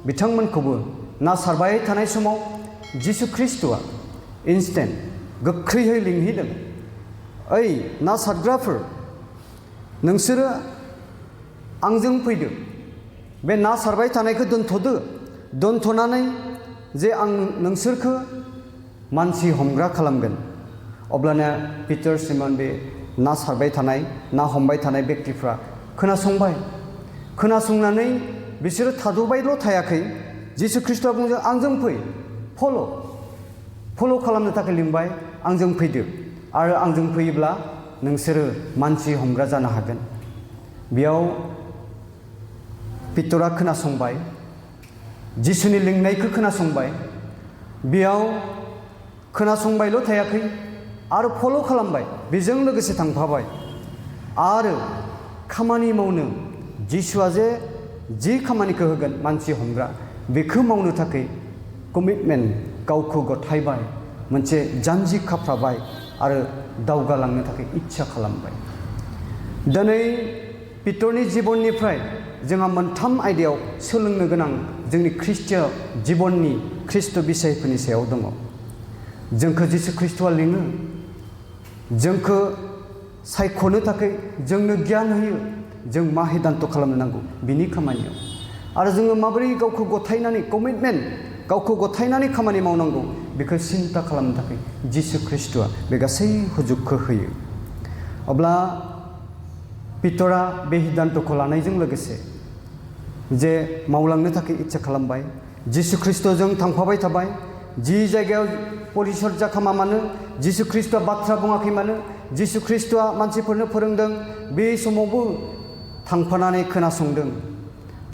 बिथांमोनखौबो नासारबाय थानाय समाव जिसु ख्रिस्ट'आ इन्स्टेन्ट गोख्रैयै लिंहैदों, ओइ ना सारग्राफोर, नोंसोरो आंजों फैदो, बे ना सारबाय थानायखौ दोनथ'नानै जे आं नोंसोरखौ मानसि हमग्रा खालामगोन। अब्लाना पिटार सिमन बे ना सारबाय थानाय, ना हमबाय थानाय बेक्तिफ्रा खोनासंनानै बिसोरो थाद'बायल' थायाखै। जिसु ख्रिस्ट'आ बुंदों आंजों फै, फल' खालामनो थाखाय लिंबाय, आंजों फैदो आरो आंजों फैयोब्ला नोंसोरो मानसि हमग्रा जानो हागोन। बेयाव पिटरा खोनासंबाय, जिसुनि लिंनायखौ खोनासंबाय, बेयाव खोनासंबायल' थायाखै आरो फल' खालामबाय, बेजों लोगोसे थांफाबाय आरो खामानि मावनो जिसुआ जि खामानिखौ होगोन मानसि हमग्रा, बेखौ मावनो थाखाय कमिटमेन्ट, गावखौ गथायबाय, मोनसे जानजि खाफ्राबाय आरो दावगालांनो थाखाय इच्छा खालामबाय। दिनै पिटरनि जिबननिफ्राय जोंहा मोनथाम आयदायाव सोलोंनो गोनां जोंनि ख्रिस्टीय जिबननि ख्रिस्ट' बिसायफोरनि सायाव दङ। जोंखौ जिसु ख्रिस्ट'आ लिङो, जोंखौ सायख'नो थाखाय जोंनो गियान होयो, जों मा हिदान्त' खालामनो नांगौ बिनि खामानियाव, आरो जोङो माबोरै गावखौ गथायनानै कमिटमेन्ट, गावखौ गथायनानै खामानि मावनांगौ बेखौ सिन्था खालामनो थाखाय जिसु ख्रिस्ट'आ बे गासै हुजुगखौ होयो। अब्ला पिटरा बे हिदान्त'खौ लानायजों लोगोसे जे मावलांनो थाखाय इच्छा खालामबाय, जिसु ख्रिस्ट'जों थांफाबाय थाबाय। जि जायगायाव परिसर्जा खामा मानो, जिसु ख्रिस्ट'आ बाथ्रा बुङाखै मानो, जिसु ख्रिस्ट'आ मानसिफोरनो फोरोंदों, बे समावबो थांफानानै खोनासंदों,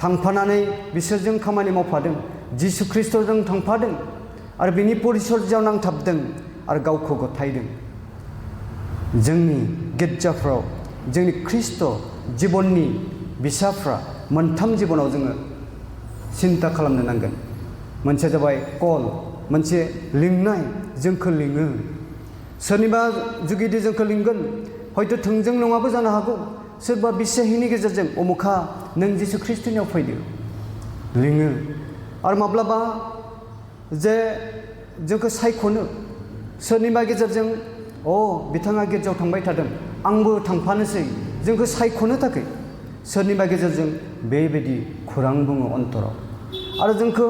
थांफानानै बिसोरजों खामानि मावफादों, जिसु ख्रिस्ट'जों थांफादों आरो बिनि परिसर्जायाव नांथाबदों आरो गावखौ गथायदों। जोंनि गिर्जाफ्राव जोंनि ख्रिस्ट' जिबननि बिसाफ्रा मोनथाम जिबनाव जोङो सिन्था खालामनो नांगोन। मोनसेया जाबाय कल, मोनसे लिंनाय, जोंखौ लिङो, सोरनिबा जुगिदि जोंखौ लिंगोन, हयथ' थोंजों नङाबो जानो हागौ, सोरबा बिसाहिनि गेजेरजों अमुखा नों जिसु ख्रिस्ट'नियाव फैदो लिङो। आरो माब्लाबा जे जोंखौ सायख'नो सोरनिबा गेजेरजों, बिथाङा गिर्जायाव थांबाय थादों, आंबो थांफानोसै, जोंखौ सायख'नो थाखाय सोरनिबा गेजेरजों बेबायदि खौरां बुङो अन्तराव। आरो जोंखौ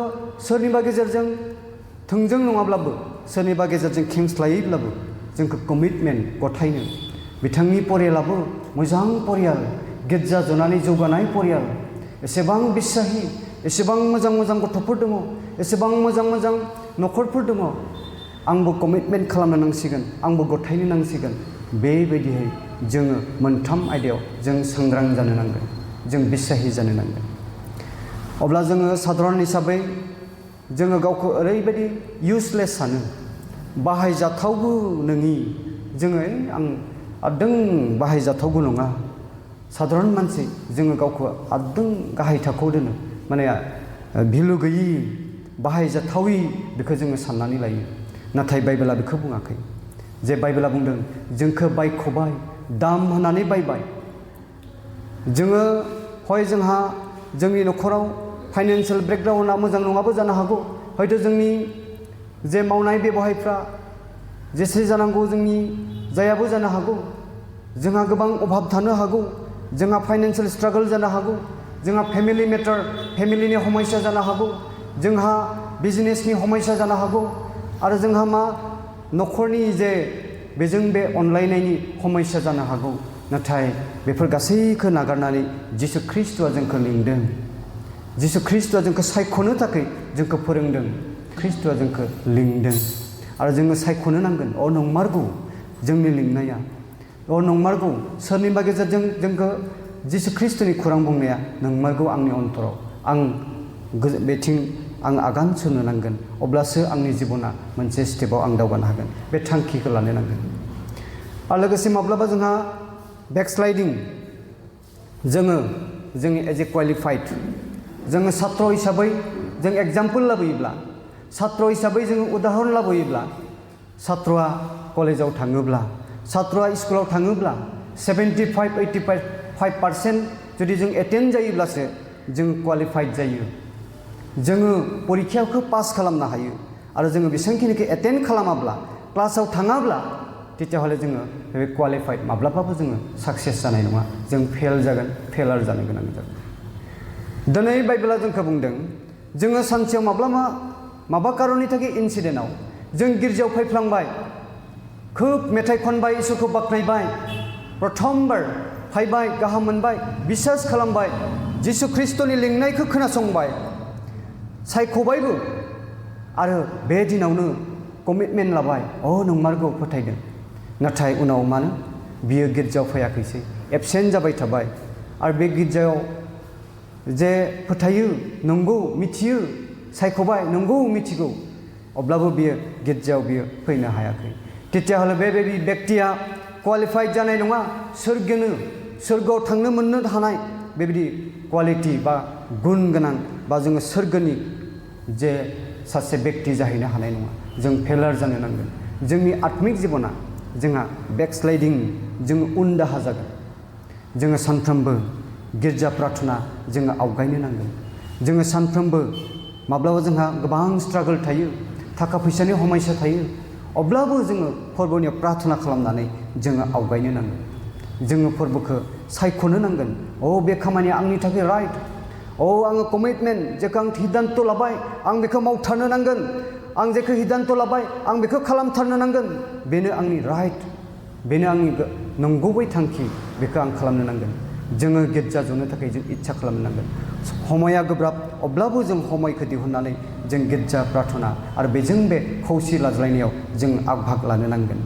सोरनिबा गेजेरजों थोंजों नङाब्लाबो, सोरनिबा गेजेरजों खेंस्लायैब्लाबो जोंखौ कमिटमेन्ट गथायनो, बिथांनि परियालाबो मोजां परियाल, गिर्जा जनानै जौगानाय परियाल, एसेबां बिसाहि, एसेबां मोजां मोजां गथ'फोर दङ, एसेबां मोजां मोजां न'खरफोर दङ, आंबो कमिटमेन्ट खालामनो नांसिगोन, आंबो गथायनो नांसिगोन। बेबायदियै जोङो मोनथाम आयदायाव जों सांग्रां जानो नांगोन, जों बिसाहि जानो नांगोन। अब्ला जोङो साधारन हिसाबै जोङो गावखौ ओरैबायदि इउसलेस सानो, बाहायजाथावबो नङि, जोङो आं आदों बाहायजाथावबो नङा, साधारन मानसि, जोङो गावखौ आदों गाहाय थाखोआव दोनो, माने भेलु गैयि, बाहायजाथावि, बेखौ जोङो साननानै लायो। नाथाय बाइबेला बेखौ बुङाखै। जे बाइबेला बुंदों जोंखौ बायख'बाय, दाम होनानै बायबाय। जोङो जोंहा जोंनि न'खराव फाइनान्सियेल ब्रेकग्राउन्डआ मोजां नङाबो जानो हागौ, हयथ' जोंनि जे मावनाय बेबहायफ्रा जेसे जानांगौ जोंनि जायाबो जानो हागौ, जोंहा गोबां अभाब थानो हागौ, जोंहा फाइनान्सियेल स्ट्रागल जानो हागौ, जोंहा फेमिलि मेटार, फेमिलिनि समस्या जानो हागौ, जोंहा बिजनेसनि समस्या जानो हागौ, आरो जोंहा न'खरनि जे बेजों बे अनलायनायनि समस्या जानो हागौ। नाथाय बेफोर गासैखौ नागारनानै जिसु ख्रिस्ट'आ जोंखौ लिंदों, जिसु ख्रिस्ट'आ जोंखौ सायख'नो थाखाय जोंखौ फोरोंदों, ख्रिस्ट'आ जोंखौ लिंदों आरो जोङो सायख'नो नांगोन। नंमारगौ जोंनि लिंनाया, नंमारगौ सोरनिबा गेजेरजों जोंखौ जिसु ख्रिस्ट'नि खौरां बुंनाया नंमारगौ आंनि अन्तराव, आं बेथिं आं आगान सुरनो नांगोन, अब्लासो आंनि जिबना मोनसे स्टेपाव आं दावगानो हागोन। बे थांखिखौ लानो नांगोन। आरो लोगोसे माब्लाबा जोंहा बेकस्लाइडिं, जोंनि एज ए क्वालिफाइड, जोङो सात्र हिसाबै जों एग्जाम्पोल लाबोयोब्ला, सात्र हिसाबै जोङो उदाहरन लाबोयोब्ला, सात्रआ कलेजाव थाङोब्ला, सात्रआ स्कुलाव थाङोब्ला 75-85% जुदि जों एटेन्ड जायोब्लासो जों क्वालिफाइड जायो। जोङो परिखाखौ पास खालामनो हायो आरो जोङो बेसेबांखिनिखौ एटेन्ड खालामाब्ला क्लासाव थाङाब्ला तेতিয়াहले जोङो बे क्वालिफाइड माब्लाबाबो जोङो साक्सेस जानाय नङा जों फेल जागोन फेलार जानो गोनां जागोन दिनै बाइबेला जोंखौ बुंदों जोङो सानसेयाव माबा कारननि थाखाय इन्सिडेन्टआव जों गिर्जायाव फैफ्लांबाय खोब मेथाइ खनबाय इसोरखौ बाख्नायबाय प्रथमबार फैबाय गाहाम मोनबाय बिसास खालामबाय जिसु ख्रिस्ट'नि लिंनायखौ खोनासंबाय सायख'बायबो आरो बे दिनावनो कमिटमेन्ट लाबाय नंमारगौ फोथायदों नाथाय उनाव मानो बियो गिर्जायाव फैयाखैसै एबसेन्ट जाबाय थाबाय आरो बे गिर्जायाव जे फोथायो नंगौ मिथियो सायख'बाय नंगौ मिथिगौ अब्लाबो बियो गिर्जायाव बियो फैनो हायाखै तेতিয়াहले बेबायदि बेक्तिया क्वालिफाइड जानाय नङा सोरगोआव थांनो मोननो हानाय बेबायदि क्वालिटि बा गुन गोनां बा जोङो सोरगोनि जे सासे बेक्ति जाहैनो हानाय नङा जों फेलार जानो नांगोन जोंनि आत्मिक जिबना जोंहा बेकस्लाइडिं जों उन दाहा जागोन जोङो सानफ्रोमबो गिर्जा प्रार्थना जोङो आवगायनो नांगोन जोङो सानफ्रोमबो माब्लाबा जोंहा गोबां स्ट्रागल थायो थाखा फैसानि समस्या थायो अब्लाबो जोङो फोरबोनियाव प्रार्थना खालामनानै जोङो आवगायनो नांगोन जोङो फोरबोखौ सायख'नो नांगोन बे खामानिया आंनि थाखाय राइट आङो कमिटमेन्ट जेखौ आं हिदान्त लाबाय आं बेखौ मावथारनो नांगोन आं जेखौ हिदान्त लाबाय आं बेखौ खालामथारनो नांगोन बेनो आंनि राइट बेनो आंनि नंगुबै थांखि बेखौ आं खालामनो नांगोन जोङो गिर्जा जनो थाखाय जों इच्छा खालामनो नांगोन समाया गोब्राब अब्लाबो जों समायखौ दिहुननानै जों गिर्जा प्रार्थना आरो बेजों बे खौसे लाज्लायनायाव जों आग लानो नांगोन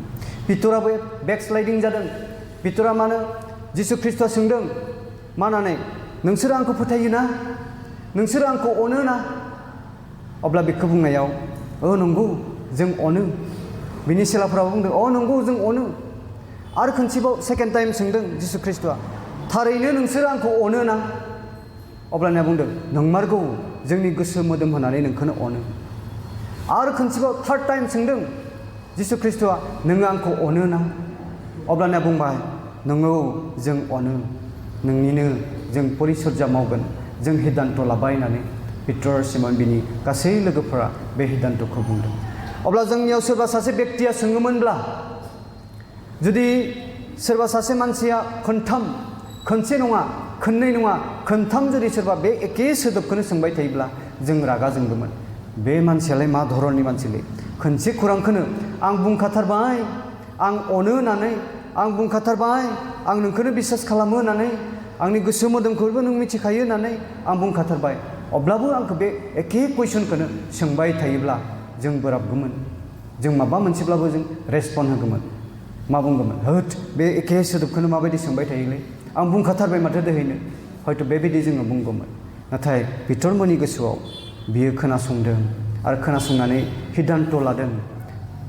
पितराबो बेकस्लाइडिं जादों पितरा मानो जिसु ख्रिस्ट'आ सोंदों मा होननानै नोंसोरो आंखौ फोथायोना नोंसोरो आंखौ अनो ना अब्ला बेखौ बुंनायाव नंगौ जों अनो बिनि सेलाफोराबो बुंदों नंगौ जों अनो आरो खनसेबाव सेकेन्ड टाइम सोंदों जिसु ख्रिस्ट'आ थारैनो नोंसोरो आंखौ अनो ना अब्लानिया बुंदों नंमारगौ जोंनि गोसो मोदोम होनानै नोंखौनो अनो आरो खनसेबाव थार्ड टाइम सोंदों जिसु ख्रिस्ट'आ नोङो आंखौ अनो ना अब्लानिया बुंबाय नंगौ जों अनो नोंनिनो जों परिचर्या मावगोन जों हिदान्त लाबाय होननानै पितर सिमन बिनि गासै लोगोफोरा बे हिदान्तखौ बुंदों अब्ला जोंनियाव सोरबा सासे बेक्तिया सोङोमोनब्ला जुदि सोरबा सासे मानसिया खनसे नङा खननै नङा खनथाम जुदि सोरबा बे एखे सोदोबखौनो सोंबाय थायोब्ला जों रागा जोंगौमोन बे मानसियालाय मा धरननि मानसिलै खनसे खौरांखौनो आं बुंखाथारबाय आं अनो होननानै आं बुंखाथारबाय आं नोंखौनो बिसास खालामो होननानै आंनि गोसो मोदोमखौबो नों मिथिखायो होननानै आं बुंखाथारबाय अब्लाबो आंखौ बे एखे कुइसनखौनो सोंबाय थायोब्ला जों बोराबगौमोन जों माबा मोनसेब्लाबो जों रेसपन्ड होगौमोन मा बुंगौमोन होद बे एखे सोदोबखौनो माबायदि सोंबाय थायोलै आं बुंखाथारबाय माथो दोहैनो हयथ' बेबायदि जोङो बुंगौमोन नाथाय पितरमोननि गोसोआव बियो खोनासंदों आरो खोनासंनानै हिदान्त लादों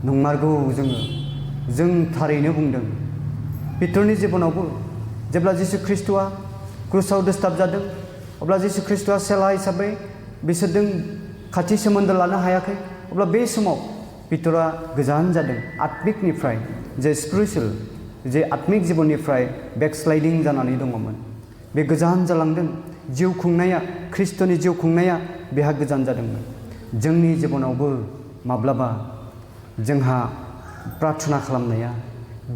नंमारगौ जों थारैनो बुंदों पितरनि जिबनावबो जेब्ला जिसु ख्रिस्ट'आ क्रुसाव दोस्ताब जादों अब्ला जिसु ख्रिस्ट'आ सेला हिसाबै बिसोरजों खाथि सोमोन्दो लानो हायाखै अब्ला बे समाव पितरा गोजान जादों आत्मिकनिफ्राय जे स्पिरिचुवेल जे आत्मिक जिबननिफ्राय बेकस्लाइडिं जानानै दङमोन बे गोजान जालांदों जिउ खुंनाया ख्रिस्ट'नि जिउ खुंनाया बेहा गोजान जादोंमोन जोंनि जिबनावबो माब्लाबा जोंहा प्रार्थना खालामनाया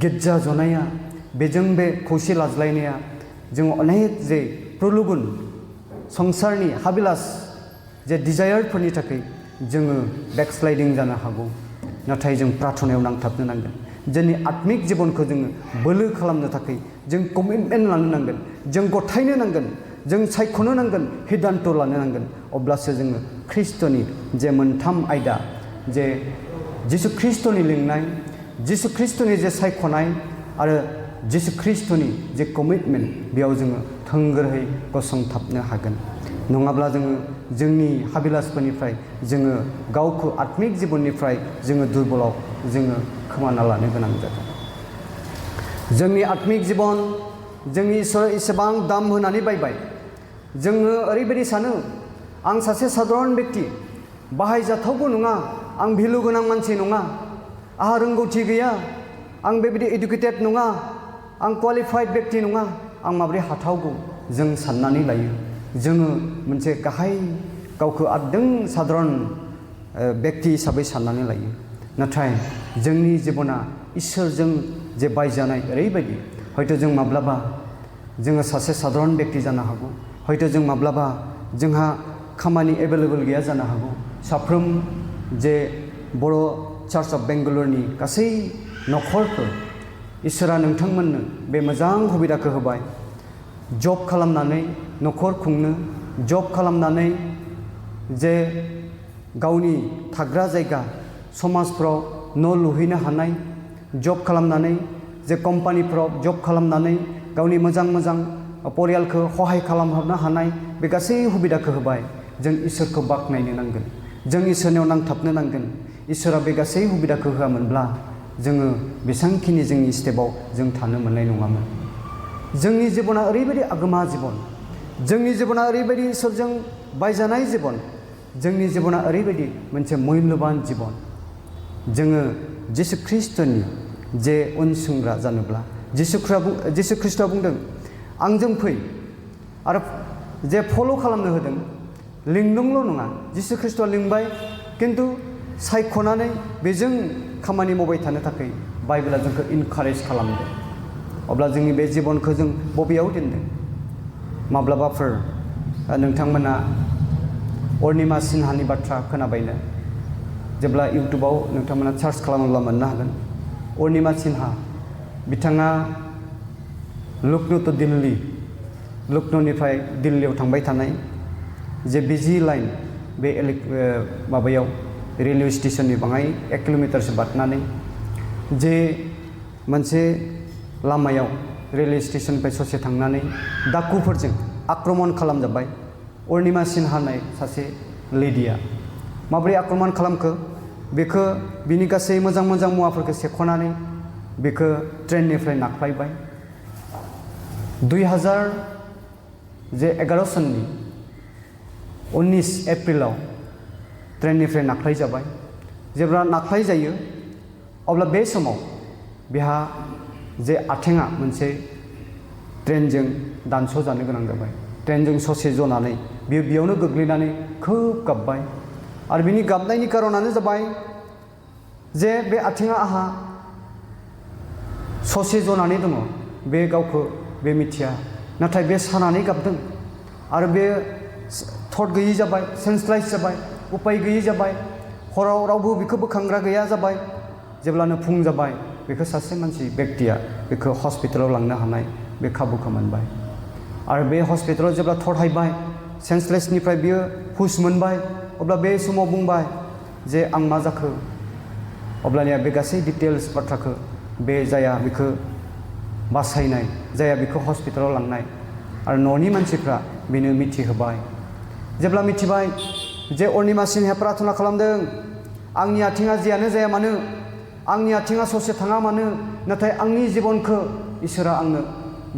गिर्जा जनाया बेजों बे खौसे लाज्लायनाया जों अनेक जे प्रलुगुन संसारनि हाबिलास जे डिजायारफोरनि थाखाय जोङो बेकस्लाइडिं जानो हागौ नाथाय जों प्रार्थनायाव नांथाबनो नांगोन जोंनि आत्मिक जिबनखौ जोङो बोलो खालामनो थाखाय जों कमिटमेन्ट लानो नांगोन जों गथायनो नांगोन जों सायख'नो नांगोन हिदान्त लानो नांगोन अब्लासो जोङो ख्रिस्ट'नि जे मोनथाम आयदा जे जिसु ख्रिस्ट'नि लिंनाय जिसु ख्रिस्ट'नि जे सायख'नाय आरो जिसु ख्रिस्ट'नि जे कमिटमेन्ट बेयाव जोङो थोंगोरहै गसंथाबनो हागोन नङाब्ला जोङो जोंनि हाबिलासफोरनिफ्राय जोङो गावखौ आत्मिक जिबननिफ्राय जोङो दुरबलाव जोङो खोमाना लानो गोनां जागोन जोंनि आत्मिक जिबन जोंनि इसोरा एसेबां दाम होनानै बायबाय जोङो ओरैबायदि सानो आं सासे साधारन बेक्ति बाहायजाथावबो नङा आं भेलु गोनां मानसि नङा आंहा रोंगौथि गैया आं बेबायदि इडुकेटेड नङा आं क्वालिफाइड बेक्ति नङा आं माबोरै हाथावगौ जों साननानै लायो जोङो मोनसे गाहाय गावखौ आदों साधारन व्यक्ति हिसाबै साननानै लायो नाथाय जोंनि जिबना इसोरजों जे बायजानाय ओरैबायदि हयथ' जों माब्लाबा जोङो सासे साधारन व्यक्ति जानो हागौ हयथ' जों माब्लाबा जोंहा खामानि एभेलेबल गैया जानो हागौ साफ्रोम जे बर' चार्च अफ बेंगालुरुनि गासै न'खरफोर इसोरा नोंथांमोननो बे मोजां सुबिदाखौ होबाय जब खालामनानै न'खर खुंनो जब खालामनानै जे गावनि थाग्रा जायगा समाजफ्राव न' लुहैनो हानाय जब खालामनानै जे कम्पानिफ्राव जब खालामनानै गावनि मोजां मोजां परियालखौ सहाय खालामहरनो हानाय बे गासै सुबिदाखौ होबाय जों इसोरखौ बाख्नायनो नांगोन जों इसोरनियाव नांथाबनो नांगोन इसोरा बे गासै सुबिदाखौ होआमोनब्ला जोङो बेसांखिनि जोंनि स्टेपाव जों थानो मोननाय नङामोन जोंनि जिबना ओरैबायदि आगोमा जिबन जोंनि जिबना ओरैबायदि इसोरजों बायजानाय जिबन जोंनि जिबना ओरैबायदि मोनसे मुल्यबान जिबन जोङो जिसु ख्रीष्टनि जे उनसंग्रा जानोब्ला जिसु ख्रीष्टआ बुंदों आंजों फै आरो जे फल' खालामनो होदों लिंदोंल' नङा जिसु ख्रीष्टआ लिंबाय किन्तु सायख'नानै बेजों खामानि मावबाय थानो थाखाय बाइबेला जोंखौ इनकारेज खालामदों अब्ला जोंनि बे जिबनखौ जों बबेयाव दोनदों माब्लाबाफोर नोंथांमोना अर्निमा सिन्हानि बाथ्रा खोनाबायनो जेब्ला इउटुबाव नोंथांमोना सार्च खालामोब्ला मोननो हागोन अर्निमा सिन्हा बिथाङा लखनऊ टु दिल्ली लखनऊनिफ्राय दिल्लीयाव थांबाय थानाय जे बिजि लाइन बे माबायाव रेलवे स्टेशननि बाङाय 1 किल'मिटारसो बारनानै जे मोनसे लामायाव रेलवे स्टेशननिफ्राय ससे थांनानै डाकुफोरजों आक्रमण खालामजाबाय अर्निमा सिन्हा होननाय सासे लेडिया माबोरै आक्रमण खालामखो बेखौ बिनि गासै मोजां मोजां मुवाफोरखौ सेख'नानै बेखौ ट्रेननिफ्राय नाख्लायबाय 2011 सननि 19 एप्रिलाव ट्रेननिफ्राय नाख्लाय जाबाय जेब्ला नाख्लाय जायो अब्ला बे समाव बिहा जे आथिङा मोनसे ट्रेनजों दानस' जानो गोनां जाबाय ट्रेनजों ससे जनानै बियो बेयावनो गोग्लैनानै खोब गाबबाय आरो बिनि गाबनायनि कारनानो जाबाय जे बे आथिङा आहा ससे जनानै दङ बे गावखौ बे मिथिया नाथाय बे सानानै गाबदों आरो बे थट गैयै जाबाय सेन्सलाइज जाबाय उपाय गैयै जाबाय हराव रावबो बेखौ बोखांग्रा गैया जाबाय जेब्लानो फुं जाबाय बेखौ सासे मानसि व्यक्तिया बेखौ हस्पिटालाव लांनो हानाय बे खाबुखौ मोनबाय आरो बे हस्पिटालाव जेब्ला थट हायबाय सेन्सलेसनिफ्राय बियो हुस मोनबाय अब्ला बे समाव बुंबाय जे आं मा जाखो अब्लानिया बे गासै डिटेल्स बाथ्राखौ बे जाया बेखौ बासायनाय जाया बेखौ हस्पिटालाव लांनाय आरो न'नि मानसिफ्रा बेनो मिथिहोबाय जेब्ला मिथिबाय जे अर्निमा सिन्हाया प्रार्थना खालामदों आंनि आथिङा जियानो जाया मानो आंनि आथिङा ससे थाङा मानो नाथाय आंनि जिबनखौ इसोरा आंनो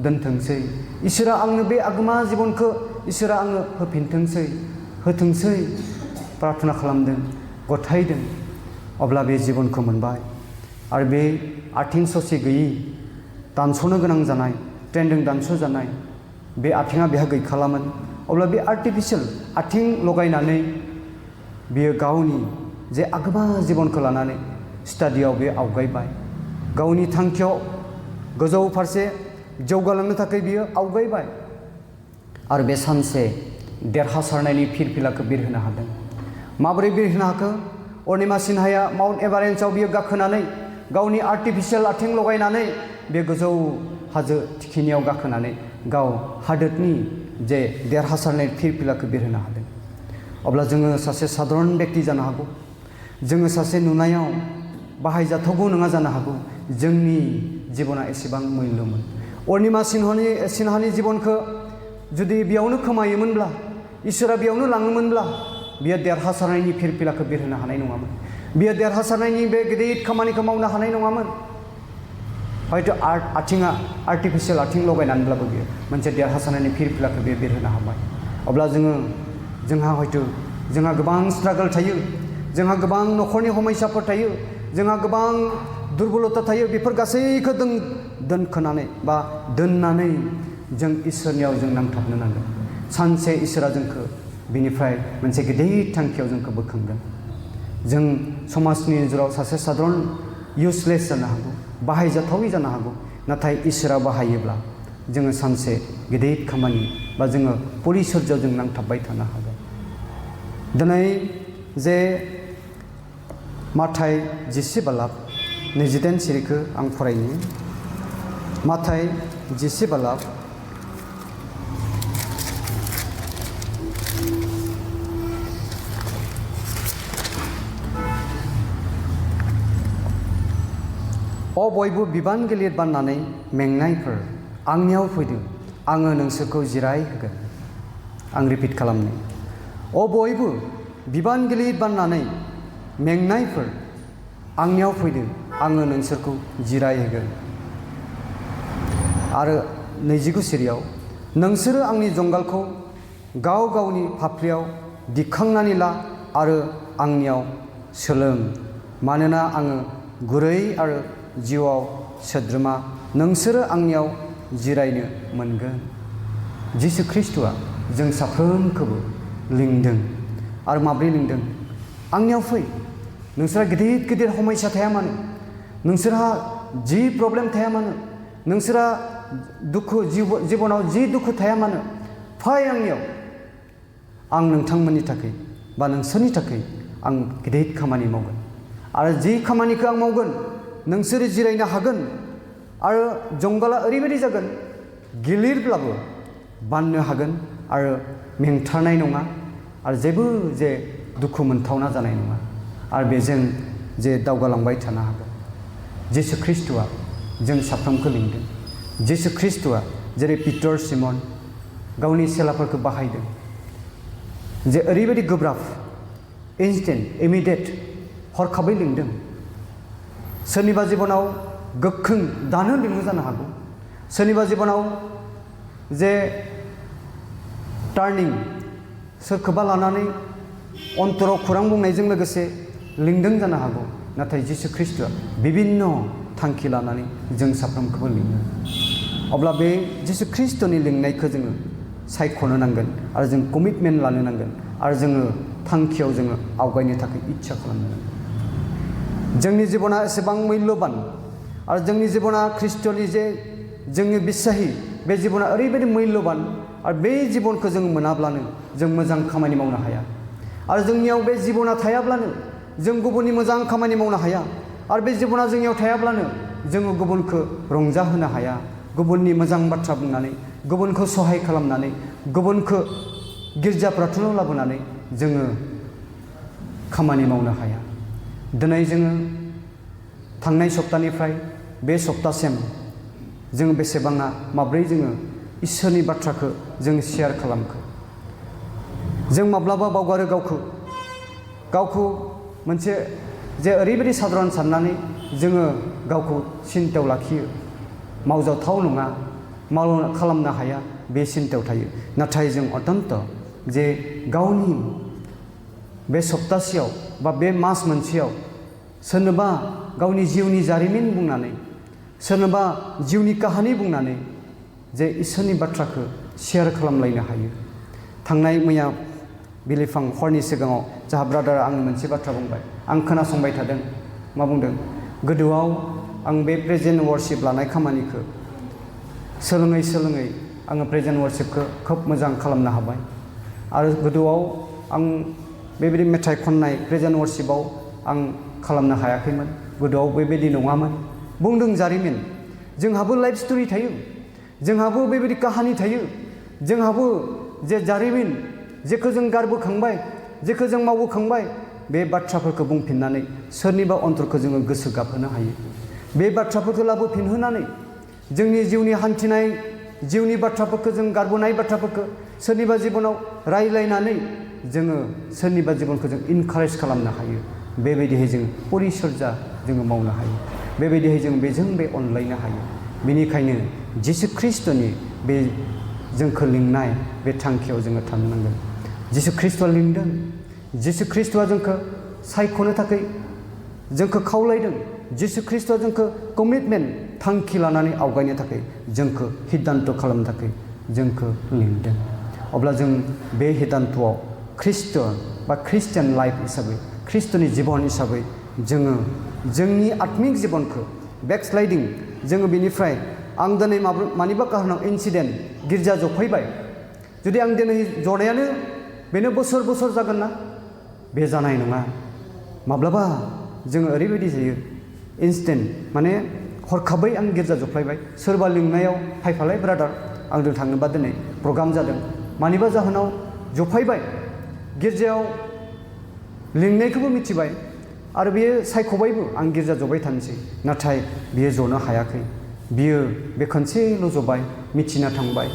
दोनथोंसै इसोरा आंनो बे आगोमा जिबनखौ इसोरा आंनो होथोंसै प्रार्थना खालामदों गथायदों अब्ला बे जिबनखौ मोनबाय आरो बे आथिं ससे गैयै दानस'नो गोनां जानाय ट्रेनजों दानस' जानाय बे आथिङा बेहा गैखालामोन अब्ला बे आर्टिफिशियेल आथिं लगायनानै बियो गावनि जे आगोमा जिबनखौ लानानै स्टाडियाव बे आवगायबाय गावनि थांखियाव गोजौ फारसे जौगालांनो थाखाय बियो आवगायबाय आरो बे सानसे देरहासारनायनि फिरफिलाखौ बिरहोनो हादों माबोरै बिरहोनो हाखो अर्निमा सिन्हाया माउन्ट एभारेस्टआव बियो गाखोनानै गावनि आर्टिफिशियेल आथिं लगायनानै बे गोजौ हाजो थिखिनियाव गाखोनानै गाव हादोरनि जे देरहासारनाय फिरफिलाखौ बिरहोनो हादों अब्ला जोङो सासे साधारन व्यक्ति जानो हागौ जोङो सासे नुनायाव बाहायजाथावगौ नङा जानो हागौ जोंनि जिबना एसेबां मुल्यमोन अर्निमा सिन्हानि जिबनखौ जुदि बेयावनो खोमायोमोनब्ला इसोरा बेयावनो लाङोमोनब्ला बियो देरहासारनायनि फिरफिलाखौ बिरहोनो हानाय नङामोन बियो देरहासारनायनि बे गिदिर खामानिखौ मावनो हानाय नङामोन हयथ' आथिङा आर्टिफिशियेल आथिं लगायनानैब्लाबो बियो मोनसे देरहासारनायनि फिरफिलाखौ बियो बिरहोनो हाबाय अब्ला जोंहा हयथ' जोंहा गोबां स्ट्रागल थायो जोंहा गोबां न'खरनि समस्याफोर थायो जोंहा गोबां दुर्बलता थायो बेफोर गासैखौ दोनखोनानै बा दोननानै जों इसोरनियाव जों नांथाबनो नांगोन सानसे इसोरा जोंखौ बिनिफ्राय मोनसे गिदिर थांखियाव जोंखौ बोखांगोन। जों समाजनि नोजोराव सासे साधारन इउसलेस जानो हागौ, बाहायजाथावै जानो हागौ, नाथाय इसोरा बाहायोब्ला जोङो सानसे गिदिर खामानि बा जोङो परिसर्याव जों नांथाबबाय थानो हागोन। दिनै जे माथाय 10:22 सिरिखौ आं फरायनि। माथाय 10:22 बयबो बिबान गिलिर बाननानै मेंनायफोर आंनियाव फैदो, आङो नोंसोरखौ जिराय होगोन। आं रिपिट खालामनि। बयबो बिबान गिलिर बाननानै मेंनायफोर आंनियाव फैदो, आङो नोंसोरखौ जिराय होगोन। आरो 29 सिरियाव नोंसोरो आंनि जंगालखौ गाव गावनि फाफ्लियाव दिखांनानै ला आरो आंनियाव सोलों, मानोना आङो गुरै आरो जिउआव सोद्रोमा, नोंसोरो आंनियाव जिरायनो मोनगोन। जिसु ख्रिस्ट'आ जों साफ्रोमखौबो लिंदों। आरो माब्रै लिंदों? आंनियाव फै। नोंसोरहा गिदिर गिदिर समस्या थाया मानो, नोंसोरहा जि प्रब्लेम थाया मानो, नोंसोरहा दुखु जिबनाव जि दुखु थाया मानो, फै आंनियाव। आं नोंथांमोननि थाखाय बा नोंसोरनि थाखाय आं गिदिर खामानि मावगोन। आरो जि खामानिखौ आं मावगोन नोंसोरो जिरायनो हागोन। आरो जंगाला ओरैबायदि जागोन, गिलिरब्लाबो बाननो हागोन आरो मेंथारनाय नङा आरो जेबो जे दुखु मोनथावना जानाय नङा। आरो बेजों जे दावगालांबाय थानो हागोन। जिसु ख्रिस्ट'आ जों साफ्रोमखौ लिंदों। जिसु ख्रिस्ट'आ जेरै पिटर सिमन गावनि सेलाफोरखौ बाहायदों, जे ओरैबायदि गोब्राब, इन्स्टेन्ट, इमिडियेट, हरखाबै लिंदों। सोरनिबा जिबनाव गोख्रों दानो लिङो जानो हागौ, सोरनिबा जिबनाव जे टार्निं, सोरखौबा लानानै अन्तराव खौरां बुंनायजों लोगोसे लिंदों जानो हागौ। नाथाय जिसु ख्रिस्ट'आ बिभिन्न थांखि लानानै जों साफ्रोमखौबो लिङो। अब्ला बे जिसु ख्रिस्ट'नि लिंनायखौ जोङो सायख'नो नांगोन आरो जों कमिटमेन्ट लानो नांगोन आरो जोङो थांखियाव जोङो आवगायनो थाखाय इच्छा खालामनो नांगोन। जोंनि जिबना एसेबां मुल्यबान आरो जोंनि जिबना ख्रिस्ट'नि जे जोंनि बिस्साहि, बे जिबना ओरैबायदि मुल्यबान आरो बे जिबनखौ जों मोनाब्लानो जों मोजां खामानि मावनो हाया। आरो जोंनियाव बे जिबना थायाब्लानो जों गुबुननि मोजां खामानि मावनो हाया। आरो बे जिबना जोंनियाव थायाब्लानो जोङो गुबुनखौ रंजाहोनो हाया। गुबुननि मोजां बाथ्रा बुंनानै, गुबुनखौ सहाय खालामनानै, गुबुनखौ गिर्जा प्रार्थनायाव लाबोनानै जोङो खामानि मावनो हाया। दिनै जोङो थांनाय सप्तानिफ्राय बे सप्तासिम जों बेसेबाङा माब्रै जोङो इसोरनि बाथ्राखौ जों शेयार खालामखो। जों माब्लाबा बावगारो गावखौ मोनसे जे ओरैबायदि साधारन साननानै जोङो गावखौ सिन्तायाव लाखियो, मावजाथाव नङा, खालामनो हाया, बे सिन्तायाव थायो। नाथाय जों अत्यन्त जे गावनि बे सप्तासेयाव बा बे मास मोनसेयाव सोरनोबा गावनि जिउनि जारिमिन बुंनानै, सोरनोबा जिउनि काहानि बुंनानै जे इसोरनि बाथ्राखौ शेयार खालामलायनो हायो। थांनाय मैया बिलिफां हरनि सिगाङाव जाहा ब्रादारा आंनो मोनसे बाथ्रा बुंबाय। आं खोनासंबाय थादों। मा बुंदों? गोदोआव आं बे प्रेजेन्ट वार्शिप लानाय खामानिखौ सोलोङै सोलोङै आङो प्रेजेन्ट वार्शिपखौ खोब मोजां खालामनो हाबाय। आरो गोदोआव आं बेबायदि मेथाइ खननाय प्रेजेन्ट वार्शिपआव आं खालामनो हायाखैमोन, गोदोआव बेबायदि नङामोन। बुंदों जारिमिन। जोंहाबो लाइफ स्ट'रि थायो, जोंहाबो बेबायदि काहानि थायो, जोंहाबो जे जारिमिन, जेखौ जों गारबोखांबाय, जेखौ जों मावबोखांबाय, बे बाथ्राफोरखौ बुंफिननानै सोरनिबा अन्तरखौ जोङो गोसो गाबहोनो हायो। बे बाथ्राफोरखौ लाबोफिनहोनानै जोंनि जिउनि हान्थिनाय, जिउनि बाथ्राफोरखौ, जों गारबोनाय बाथ्राफोरखौ सोरनिबा जिबनाव रायलायनानै जोङो सोरनिबा जिबनखौ जों इनकारेज खालामनो हायो। बेबायदिहाय जों परिचर्या जोङो मावनो हायो। बेबायदिहाय जों बेजों बे अनलायनो हायो। बेनिखायनो जिसु ख्रिस्ट'नि बे जोंखौ लिंनाय बे थांखियाव जोङो थानो नांगोन। जिसु ख्रिस्ट'आ लिंदों, जिसु ख्रिस्ट'आ जोंखौ सायख'नो थाखाय जोंखौ खावलायदों, जिसु ख्रिस्ट'आ जोंखौ कमिटमेन्ट, थांखि लानानै आवगायनो थाखाय जोंखौ हिदान्त' खालामनो थाखाय जोंखौ लिंदों। अब्ला जों बे हिदान्त'आव ख्रिस्ट' बा ख्रिस्टियान लाइफ हिसाबै ख्रिस्ट'नि जिबन हिसाबै जोङो जोंनि आत्मिक जिबनखौ बेकस्लाइडिं जोङो बेनिफ्राय आं दिनै मानिबा खारनाव इन्सिडेन्ट गिर्जा जफैबाय जुदि आं दिनै जनायानो बेनो बोसोर बोसोर जागोन ना बे जानाय नङा माब्लाबा जोङो ओरैबायदि जायो इन्स्टेन्ट माने हरखाबै आं गिर्जा जफ्लायबाय सोरबा लिंनायाव फायफालाय ब्रादार आंजों थांनोबा दिनै प्रग्राम जादों मानिबा जाहोनाव जफायबाय गिर्जायाव लिंनायखौबो मिथिबाय आरो बियो सायख'बायबो आं गिर्जा जबाय थानोसै नाथाय बियो जनो हायाखै बियो बे खनसेल' जबाय मिथिना थांबाय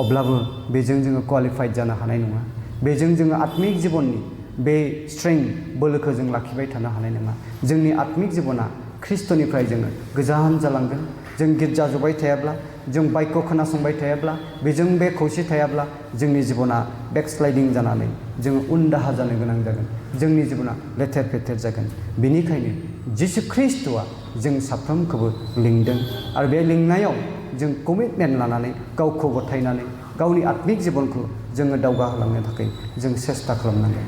अब्लाबो बेजों जोङो क्वालिफाइड जानो हानाय नङा बेजों जोङो आत्मिक जिबननि बे स्ट्रेंथ बोलोखौ जों लाखिबाय थानो हानाय नङा जोंनि आत्मिक जिबना ख्रिस्ट'निफ्राय जोङो गोजान जालांगोन जों गिर्जा जबाय थायाब्ला जों बायक' खोनासंबाय थायाब्ला बेजों बे खौसे थायाब्ला जोंनि जिबना बेकस्लाइडिं जानानै जोङो उन दाहा जानो गोनां जागोन जोंनि जिबना लेथेर फेथेर जागोन बेनिखायनो जिसु ख्रिस्ट'आ जों साफ्रोमखौबो लिंदों आरो बे लिंनायाव जों कमिटमेन्ट लानानै गावखौ गथायनानै गावनि आत्मिक जिबनखौ जोङो दावगाहोलांनो थाखाय जों सेस्था खालामनांगोन।